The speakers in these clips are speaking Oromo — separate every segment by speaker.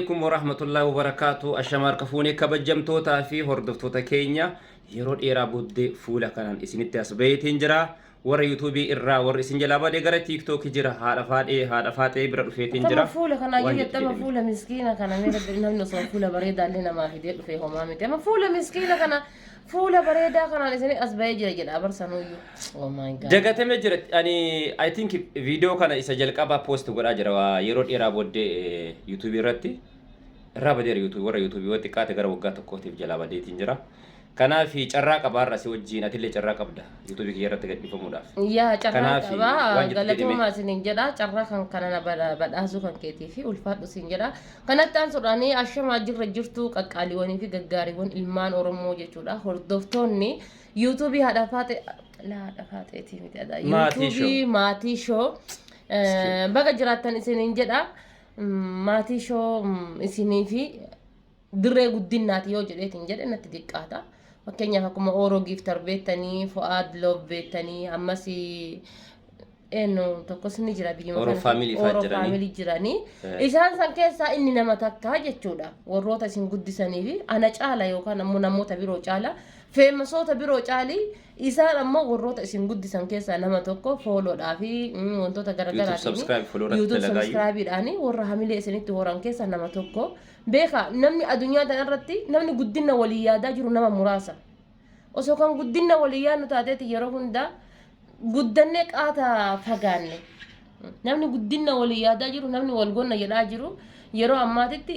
Speaker 1: alaikum warahmatullahi wabarakaatu. Ashama harka fuunee, kabajamtootaa fi hordoftoota keenya. Yeroo dheeraa booddee fuula kanaan isinitti as baheetiin jira. Warra YouTubeii irraa warri isin jalaa badee gara TikTokii jira. Haadha faaxee bira dhufeetiin
Speaker 2: Tama
Speaker 1: jira.
Speaker 2: fuula kanaa
Speaker 1: Waan
Speaker 2: iyyuu
Speaker 1: jettu
Speaker 2: jettama
Speaker 1: jedhame.
Speaker 2: Fuula miskiina kana mee rabbi, namni osoo fuula bareedaallee namaa fidee dhufe homaa miti. Amma fuula miskiina kana fuula bareedaa kanaan isin as bahee jira jedha abarsanuyyuu. Oh my God.
Speaker 1: Dagatamee jira. Ani I think viidiyoo kana isa jalqabaa post godhaa jira waa yeroo dheeraa booddee YouTubeii irratti. Irraa badeera YouTubeii, warra YouTubeii yoo xiqqaate gara waggaa tokkootiif jalaa badeetiin jira. Kanaaf carraa qabaarra si wajjin, atillee carraa qabda YouTubeii kiyya irratti gadhiifamuudhaaf.
Speaker 2: Yaa, carraa
Speaker 1: Kanaaf
Speaker 2: qabaa.
Speaker 1: waan jettu jedhime.
Speaker 2: Galatoomaa isiniin jedha. Carraa kan kana na badhaasuu kan keetii fi ulfaadhu isin jedha. Kanatti aansuudhaan, ashamaa, jirra jirtu qaqqaaliiwwanii fi gaggaariiwwan ilmaan Oromoo jechuudha. Hordoftoonni YouTubeii haadha faaxee, laa, haadha faaxeetii miti adha.
Speaker 1: Maatii
Speaker 2: YouTubeii Maatii Show baga jiraattan isiniin jedha. Maatii Show isinii fi dirree guddinnaati yoo jedheetiin jedhe natti xiqqaata. Fakkeenyaaf akkuma Ooroo Giiftar beektanii, Fo'aad Loof beektanii, ammas eenyu tokkos ni jira biyyuma
Speaker 1: Oro
Speaker 2: kana
Speaker 1: Family fa'aa
Speaker 2: Oro
Speaker 1: jiranii.
Speaker 2: Family jiranii. Isaan san keessaa inni nama takkaa jechuudha. Warroota isin guddisanii fi ana caala yookaan ammoo namoota biroo caala, famousoota biroo caalii, isaan ammoo warroota isin guddisan keessaa nama tokko. Followdhaa fi wantoota garaagaraatiin
Speaker 1: subscribe, follow irratti
Speaker 2: YouTube
Speaker 1: dalagaayyuu.
Speaker 2: subscribe-dhaan warra hamilee isinitti horan keessaa nama tokko. Beeka, namni addunyaa kanarratti namni guddina walii yaadaa jiru nama muraasa. Osoo kan guddina walii yaadnu taateeti yeroo hunda guddannee qaata fagaanne. Namni guddina walii yaadaa jiru, namni wal gonna jedhaa jiru yeroo ammaatitti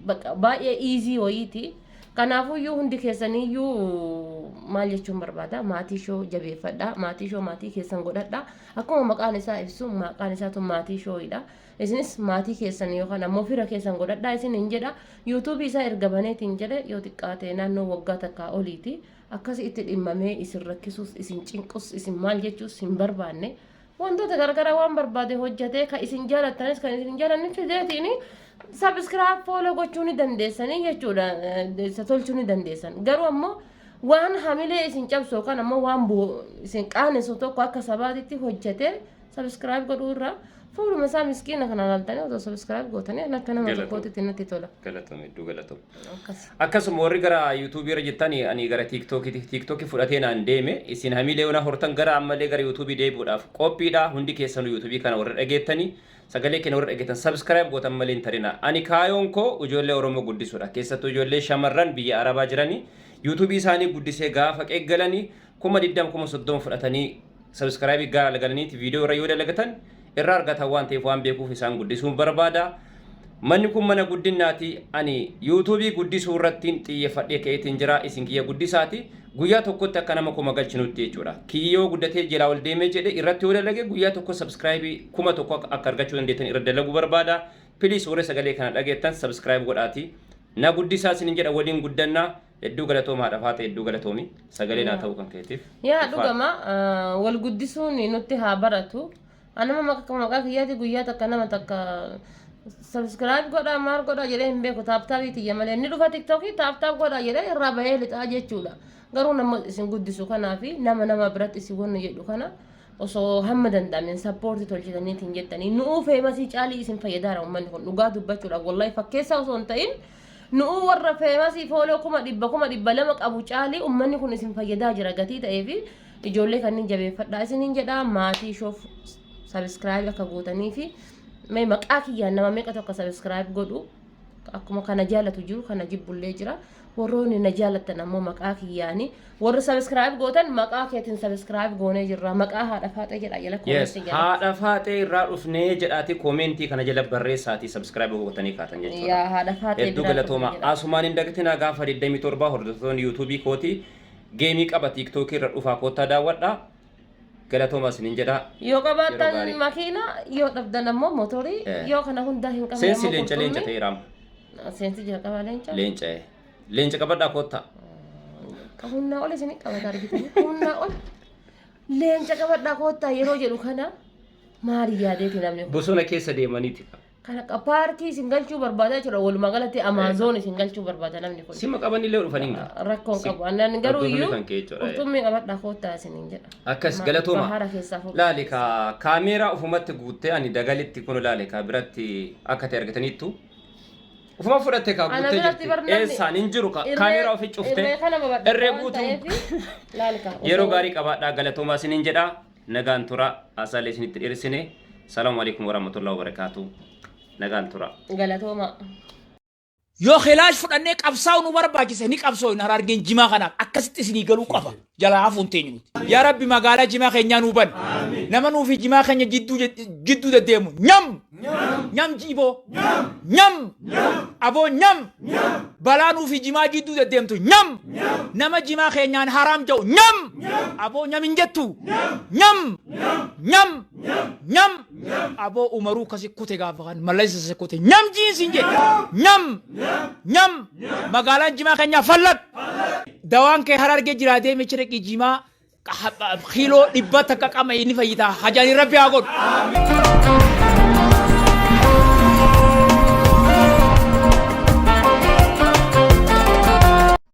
Speaker 2: bakka baay'ee easy wayiiti. Kanaafuyyuu hundi keessaniyyuu maal jechuun barbaada? Maatii Show jabeeffadha. Maatii Show maatii keessan godhadha. Akkuma maqaan isaa ibsu, maqaan isaatu Maatii Showidha. Isinis maatii keessan yookaan ammoo fira keessan godhadhaa isin hin jedha. YouTubeii isaa erga baneetiin jedhe yoo xiqqaate naannoo waggaa takkaa oliiti. Akkasi itti dhimmamee isin rakkisuus, isin cinqus, isin maal jechuus hin barbaanne. Wantoota garagaraa waan barbaade hojjetee, kan isin jaalattanis kan isin jaalanni fideetiin subscribe, follow gochuu ni dandeessanii jechuudha. Isa tolchuu ni dandeessan. Garuu ammoo waan hamilee isin cabsu yookaan ammoo waan isin qaanessu tokko akka sabaatitti hojjetee subscribe godhuu irraa fuuluma isaa miskiina kana laaltanii otoo subscribe gootanii akka nama
Speaker 1: Galatoo.
Speaker 2: tokkootitti natti tola.
Speaker 1: Galatoomi, hedduu galatoomi.
Speaker 2: Akkas.
Speaker 1: Akkasuma warri gara YouTubeii irra jirtan, ani gara TikTokiiti. TikTokii fudhatee naan deeme. Isin hamilee na hortan, gara ammallee gara YouTubeii deebi'uudhaaf qophiidha. Hundi keessanuu YouTubeii kana warri dhageettanii, sagalee keenya warri dhageettan, subscribe gootan malee hin tarina. Ani kaayoon koo ijoollee Oromoo guddisuudha. Keessattuu ijoollee shamarran biyya Arabaa jiranii YouTubeii isaanii guddisee gaafa qeeggalanii 20,000, 30,000 fudhatanii subscribeii gaala galaniiti viidiyoo irra yoo dalagatan irraa argatan waan ta'eef, waan beekuuf isaan guddisuun barbaada. Manni kun mana guddinnaati. Ani YouTubeii guddisuu irrattiin xiyyeeffadhee ka'eetiin jira. Isin kiyya guddisaati. Guyyaa tokkotti akka nama 1000 galchinutti jechuudha. Kiyyi yoo guddatee jalaa ol deemee jedhe, irratti yoo dalage, guyyaa tokko subscribeii 1000 akka argachuu dandeettan irra dalaguu barbaada. Please, warri sagalee kana dhageettan subscribe godhaati. Na guddisaa isinin jedha, waliin guddannaa. Hedduu galatooma, haadha faate, hedduu galatoomi. Sagalee naa ta'uu kan keetiif.
Speaker 2: Yaa,
Speaker 1: Ulfaadha.
Speaker 2: dhugama wal guddisuun nutti haa baratu. Anama maqaa kiyyaati guyyaa takka nama takka subscribe godhaa, maal godhaa jedhee hin beeku. Tap tapii tiyya malee inni dhufa TikTokii tap tap godhaa jedhee irraa bahee lixaa jechuudha. Garuu nama isin guddisu kanaa fi nama nama biratti isin wannu jedhu kana osoo hamma danda'ameen supportii tolchitaniitiin jettanii, nu'uu famousii caalii isin fayyadaara uummanni kun. Dhugaa dubbachuudhaaf, wallahi, fakkeessaa osoo hin ta'in, nu'uu warra famousii follow 100,000, 200,000 qabu caalii uummanni kun isin fayyadaa jira gatii ta'ee fi ijoollee kanneen jabeeffadhaa isiniin jedha. Maatii Showf subscribe akka gootanii fi mee maqaa kiyyaan nama meeqa tokko subscribe godhu? Akkuma kana jaalatu jiru, kana jibbullee jira. Warroonni na jaalattan ammoo maqaa kiyyaanii warri subscribe gootan, maqaa keetiin subscribe goonee jirra, maqaa haadha faaxee jedha jala
Speaker 1: Yes,
Speaker 2: commentii jala.
Speaker 1: Haadha faaxee irraa dhufnee jedhaati commentii kana jala barreessaatii subscribe gootanii kaatan jechuudha.
Speaker 2: Yaa, haadha faaxee
Speaker 1: Hedduu
Speaker 2: biraa
Speaker 1: galatooma.
Speaker 2: dhufne jedha.
Speaker 1: Asumaan hin dagatinaa, gaafa 27 hordoftoonni YouTubeii kooti gameii qaba, TikTokii irra dhufaa, koottaa daawwadhaa. Galatooma isinin jedha.
Speaker 2: Yoo
Speaker 1: Yeroo
Speaker 2: qabaattan
Speaker 1: gaarii.
Speaker 2: makiina, yoo dhabdan ammoo motorii, yoo kana hundaa hin qabne
Speaker 1: Seensi
Speaker 2: ammoo
Speaker 1: leenca leenca
Speaker 2: qurxummii.
Speaker 1: ta'eera amma.
Speaker 2: Seensi jalqabaa leenca.
Speaker 1: Leenca. Leenca qabadhaa koottaa.
Speaker 2: Humnaa ol isin qabata argitanii, humnaa ol leenca qabadhaa koottaa yeroo jedhu kana maali yaadeeti namni kun?
Speaker 1: Bosona keessa deemaniiti.
Speaker 2: Kana paarkii isin galchuu barbaada jechuudha. Walumaa galatti Amaazon isin galchuu barbaada namni kun.
Speaker 1: Sima qabanillee dhufanii hin
Speaker 2: Rakkoon qabu. Annan garuu
Speaker 1: qurxummii
Speaker 2: iyyuu
Speaker 1: kan kee jechuudha.
Speaker 2: Qurxummii qabadhaa koottaa isiniin jedha.
Speaker 1: Akkas, galatooma.
Speaker 2: Bahara keessaa fuudhu.
Speaker 1: Laali ka kaameeraa ufumatti guuttee, ani dagalitti kun laali ka biratti akka ta'e argataniittu. Ufuma fudhatte kaa
Speaker 2: Ana
Speaker 1: guuttee
Speaker 2: biratti
Speaker 1: jirti.
Speaker 2: bar namni
Speaker 1: Eessaan hin jiru kaa
Speaker 2: irree
Speaker 1: kaameeraa ofii cuftee
Speaker 2: irree kana babadhata
Speaker 1: irree
Speaker 2: waan
Speaker 1: guutuun
Speaker 2: ta'eef laalka
Speaker 1: yeroo
Speaker 2: osoo
Speaker 1: gaarii qabaadhaa galatoomaa isiniin jedha nagaan tura haasaalee isinitti dheeressine salaamu alaikum warahmatullahi wabarakaatu nagaan tura.
Speaker 2: Galatooma.
Speaker 3: Yoo kilaash fudhannee qabsaa'u nu barbaachise ni qabsooyna Harargeen jimaa kanaaf akkasitti isinii galuu qaba. Jalaa hafuun teenyu nuti. Yaa Rabbi magaalaa jimaa keenyaa nuu bani. Nama nuu fi jimaa keenya jidduu jidduu deddeemu nyam! Nyam jiiboo! Nyam! Aboo nyam! Balaa nuu fi jimaa jidduu deddeemtu nyam! Nama jimaa keenyaan haraam jedhu nyam! Aboo nyam hin jettu? Nyam! Nyam! Nyam! Aboo Umaruu kasi kute gaafa kan mallaysa si kute nyam jiin siin jedhe nyam nyam magaalaan jimaa keenyaa fallat dawaan kee harargee jiraa deemi achi dhaqii jimaa kiiloo 100 qama inni fayyitaa hajaanii rabbi haa godhu.